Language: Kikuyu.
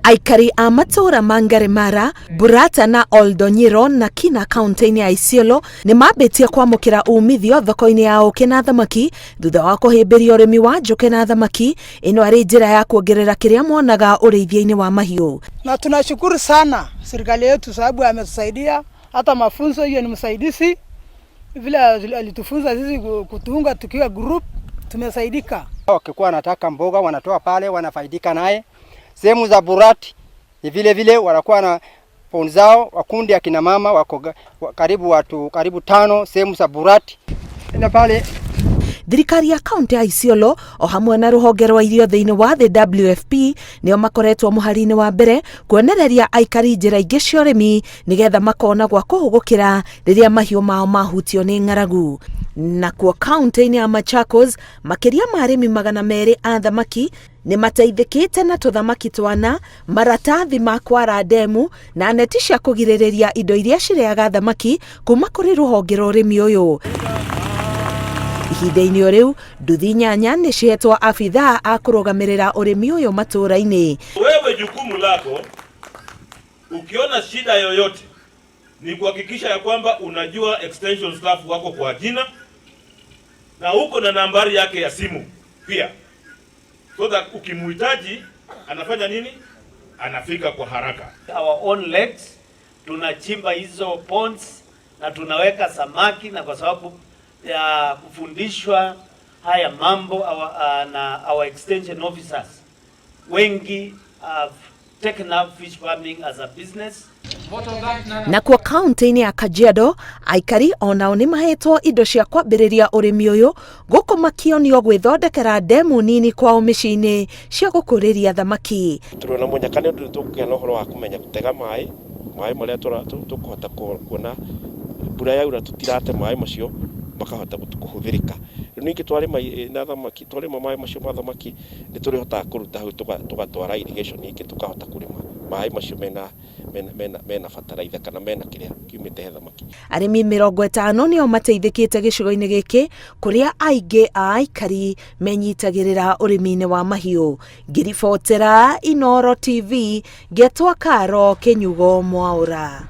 Aikari a matũũra ma Ngaremara, Burata na Oldonyiro na Kina kaunti-inĩ ya Isiolo nĩ mambĩtie kwamũkĩra umithio thoko-inĩ ya ũkĩ na thamaki thutha wa kũhĩmbĩria ũrĩmi wa njũkĩ na thamaki, ĩno arĩ njĩra ya kuongerera kĩrĩa monaga ũrĩithia-inĩ wa mahiũ. Na tunashukuru sana serikali yetu sababu ametusaidia hata mafunzo hiyo ni msaidizi vile alitufunza sisi kutunga tukiwa group tumesaidika. Wakikuwa wanataka mboga wanatoa pale, wanafaidika naye. Sehemu za Burati ni vile vile wanakuwa na pond zao, wakundi akina mama wako karibu watu karibu tano sehemu za Burati na pale. Thirikari ya kaunti ya Isiolo o hamwe na rũhonge rwa irio thĩinĩ wa thĩ WFP nĩo makoretwo mũhari-inĩ wa mbere kuonereria aikari njĩra ingĩ cia ũrĩmi nĩgetha makona gwa kũhũgũkĩra rĩrĩa mahiũ mao mahutio nĩ ng'aragu. Nakuo kaunti-inĩ ya Machakos makĩria ma arĩmi 200 a thamaki nĩ mateithĩkĩte na tũthamaki twana, maratathi ma kwara ndemu na neti cia kũgirĩrĩria indo iria cirĩaga thamaki kuma kũrĩ rũhonge rwa ũrĩmi ũyũ. Ihinda-inĩ o rĩu nduthi 8 nĩ cihetwo abithaa a kũrũgamĩrĩra ũrĩmi ũyũ matũũra-inĩ. Wewe jukumu lako ukiona shida yoyote ni kuhakikisha ya kwamba unajua extension staff wako kwa jina na uko na nambari yake ya simu pia, so that ukimuhitaji anafanya nini, anafika kwa haraka. Our own lakes tunachimba hizo ponds na tunaweka samaki, na kwa sababu ya kufundishwa haya mambo na our extension officers wengi have taken up fish farming as a business. Nakuo kaunti-inĩ ya Kajiado aikari onao nĩ mahetwo indo cia kwambĩrĩria ũrĩmi ũyũ gũkũ makĩonio gwĩthondekera ndemu nini kwao mĩciĩ-inĩ cia gũkũrĩria thamaki. Tũrĩ na mũnyaka nĩ ũndũ nĩ tũkũgĩa na ũhoro wa kũmenya gũtega maĩ, maĩ marĩa tũkũhota kuona mbura yaura tũtirate maĩ macio makahota kũhũthĩrĩka. Rĩu ningĩ twarĩma na thamaki, twarĩma maĩ macio ma thamaki nĩ tũrĩhotaga kũruta hau tũgatwara irrigation ingĩ tũkahota kũrĩma maĩ macio mena bataraitha kana mena kĩrĩa kiumĩte he thamaki. Arĩmi 50 nĩo mateithĩkĩte gĩcigo-inĩ gĩkĩ kũrĩa aingĩ a aikari menyitagĩrĩra ũrĩmi-inĩ wa mahiũ. Ngĩribotera Inooro TV, ngetwa Karo Kĩnyugo Mwaũra.